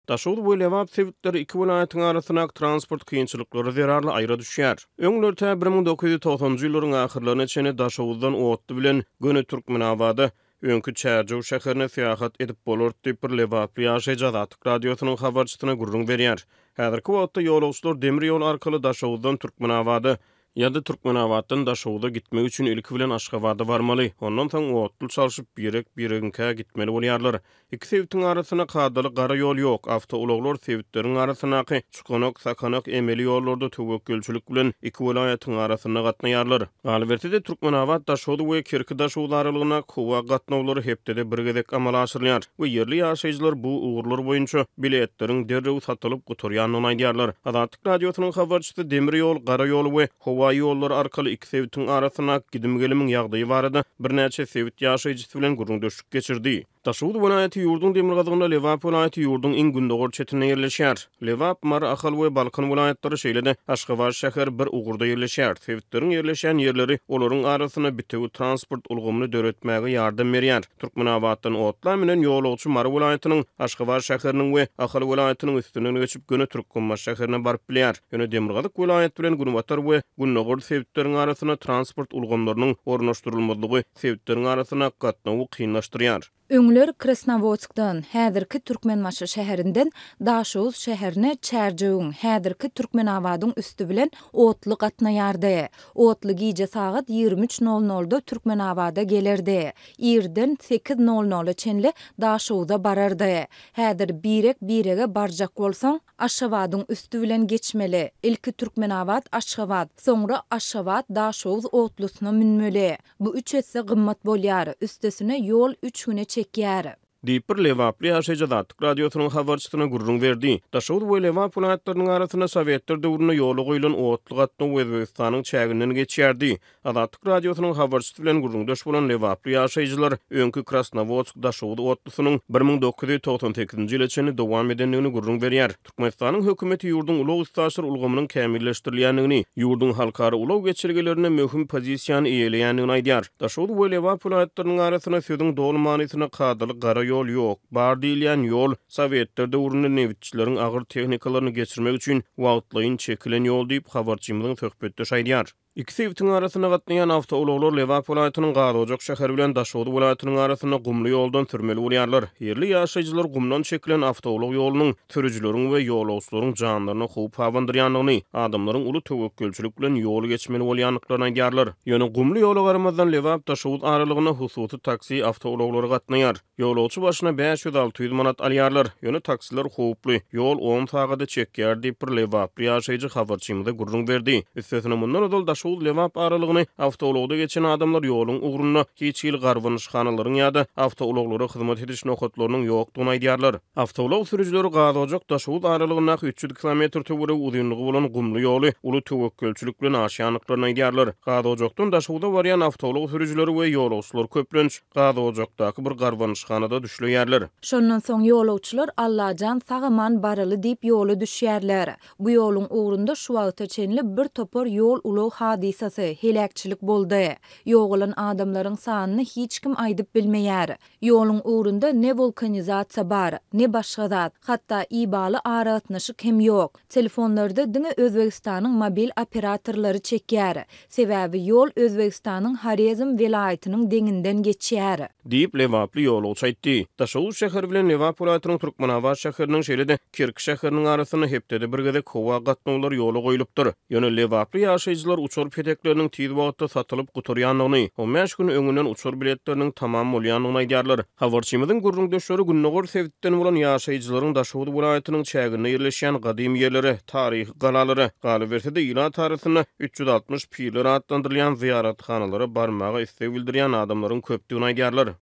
Daşoguz we Lebap sebitleri iki welaýatyň arasyndaky transport kynçylyklary zerarly aýra düşýär. Öňler tä 1990-njy ýyllaryň ahyrlaryna çenli Daşoguzdan otly bilen göni Türkmenabada, öňki Çärjew şäherine syýahat edip bolardy diýip, bir lebaply ýaşaýjy Azatlyk Radiosynyň habarçysyna gürrüň berýär. Häzirki wagtda ýolagçylar demir ýol arkaly Daşoguzdan Türkmenabada ýa-da Türkmenabatdan Daşoguza gitmek üçin ilki bilen Aşgabada barmaly, ondan soň otly çalşyp birek-biregiňkä gitmeli bolýarlar. Iki sebitiň arasynda kadaly gara ýol ýok, awtoulaglar sebitleriň arasyndaky çukanak-sakanak emeli ýollarda töwekgelçilik bilen iki welaýatyň arasynda gatnaýarlar. Galyberse-de, Türkmenabat-Daşoguz we Kerki-Daşoguz aralygyndaky howa gatnawlary hepdede bir gezek amala aşyrylýar we ýerli ýaşaýjylar bu ugurlar boýunça biletleriň derrew satylyp gutarýandygyny aýdýarlar. Azatlyk Radiosynyň habarçysy demir ýol, gara ýol we howa ýollary arkaly iki sebitiň arasyndaky gidim-gelimiň ýagdaýy barada birnäçe sebit ýaşaýjysy bilen gürrüňdeşlik geçirdi. Daşoguz welaýaty ýurduň demirgazygynda, Lebap welaýaty ýurduň iň gündogar çetinde ýerleşýär. Lebap, Mary, Ahal we Balkan welaýatlary, şeýle-de Aşgabat şäheri bir ugurda ýerleşýär. Sebitleriň ýerleşýän ýerleri olaryň arasynda bitewi transport ulgamyny döretmäge ýardam berýär. Türkmenabatdan otla münen ýolagçy Mary welaýatynyň Aşgabat şäheriniň we Ahal welaýatynyň üstünden geçip, göni Türkmenbaşy şäherine baryp bilýär. Ýöne demirgazyk welaýat bilen günbatar we gündogar sebitleriň arasynda transport ulgamlarynyň ornaşdyrylmazlygy sebitleriň arasynda gatnawy kynlaşdyrýar. Öňler Krasnowodskdan, häzirki Türkmenbaşy şäherinden Daşoguz şäherine Çärjewiň, häzirki Türkmenabadyň üsti bilen otly gatnaýardy. Otly gije sagat 23 nol nolda Türkmenabada gelerdi. Irden sekiz nol nola çenli Daşoguza barardy. Häzir birek-birege barjak bolsaň, Aşgabadyň üsti bilen geçmeli. Ilki Türkmenabat-Aşgabat, soňra Aşgabat-Daşoguz otlusyna münmeli. Bu üç esse gymmat bolýar, üstesine ýol üç güne çekýär. Diýip, bir lebaply ýaşaýjy Azatlyk Radiosynyň habarçysyna gürrüň berdi. Daşoguz we Lebap welaýatlarynyň arasynda sowetler döwründe ýola goýlan otly gatnaw Özbegistanyň çäginden geçýärdi. Azatlyk Radiosynyň habarçysy bilen gürrüňdeş bolan lebaply ýaşaýjylar öňki Krasnowodsk-Daşoguz otlusynyň 1998-nji ýyla çenli dowam edendigini gürrüň berýär. Türkmenistanyň hökümeti ýurduň ulag-üstaşyr ulgamynyň kämilleşdirilýändigini, ýurduň halkara ulag geçelgelerinde möhüm pozisiýany eýeleýändigini aýdýar. Daşoguz we Lebap welaýatlarynyň arasynda sözüň doly manysynda kadaly gara ýol ýok. Bar diýilýän ýol sowetler döwründe nebitçileriň agyr tehnikalaryny geçirmek üçin wagtlaýyn çekilen ýol diýip, habarçymyzyň söhbetdeşi aýdýar. Iki sebitiň arasynda gatnaýan awtoulaglar Lebap welaýatynyň Gazojak şäheri bilen Daşoguz welaýatynyň arasynda gumly ýoldan sürmeli bolýarlar. Ýerli ýaşaýjylar gumdan çekilen awtoulag ýolunyň sürüjileriň we ýolagçylaryň janlaryna howp abandyrýandygyny, adamlaryň uly töwekgelçilik bilen ýol geçmeli bolýandyklaryny aýdýarlar. Ýöne gumly ýola garamazdan Lebap-Daşoguz aralygynda hususy taksi awtoulaglary gatnaýar. Ýolagçy başyna 500-600 manat alýarlar. Ýöne taksiler howply, ýol on sagada çekýär diýip, bir lebaply ýaşaýjy habarçymyza gürrüň berdi. Üstesine, mundan ozal Daşoguz-Lebap aralygyny awtoulagda geçen adamlar ýoluň ugrunda hiç hili garbanyşhanalaryň ýa-da awtoulaglara hyzmat ediş nokatlarynyň ýokdugyny aýdýarlar. Awtoulag sürüjileri Gazojak-Daşoguz aralygyndaky 300 kilometr töweregi uzynlygy bolan gumly ýoly uly töwekgelçilik bilen aşýandyklaryny aýdýarlar. Gazojakdan Daşoguza barýan awtoulag sürüjileri we ýolagçylar köplenç, Gazojakdaky bir garbanyşhanada düşleýärler. Şondan soň ýolagçylar Allajan sag-aman baraly diýip ýola düşýärler. Bu ýoluň ugrunda şu wagta çenli bir topar ýol-ulag hadysasy, heläkçilik boldy. Ýogalan adamlaryň sanyny hiç kim aýdyp bilmeýär. Ýoluň ugrunda ne wulkanizasiýa bar, ne başga zat, hatda ibaly aragatnaşyk hem ýok. Telefonlarda diňe Özbegistanyň mobil operatorlary çekýär. Sebäbi ýol Özbegistanyň Horezm welaýatynyň deňinden geçýär. Diýip, lebaply ýolagçy aýtdy. Daşoguz şäheri bilen Lebap welaýatynyň Türkmenabat şäheriniň, şeýle-de Kerki şäheriniň arasynda hepdede bir gezek howa gatnawlary ýola goýlupdyr. Ýöne lebaply ýaşaýjylar uçar petekleriniň tiz wagtda satylyp gutarýandygyny, on bäş gün öňünden uçar biletleriniň tamam bolýandygyny aýdýarlar. Habarçymyzyň gürrüňdeşleri gündogar sebitden bolan ýaşaýjylaryň Daşoguz welaýatynyň çäginde ýerleşýän gadymy ýerlere, taryhy galalara, galyberse-de ilat arasynda 360 pirler atlandyrylýan zyýarathanalara barmaga isleg bildirýän adamlaryň köpdügini aýdýarlar.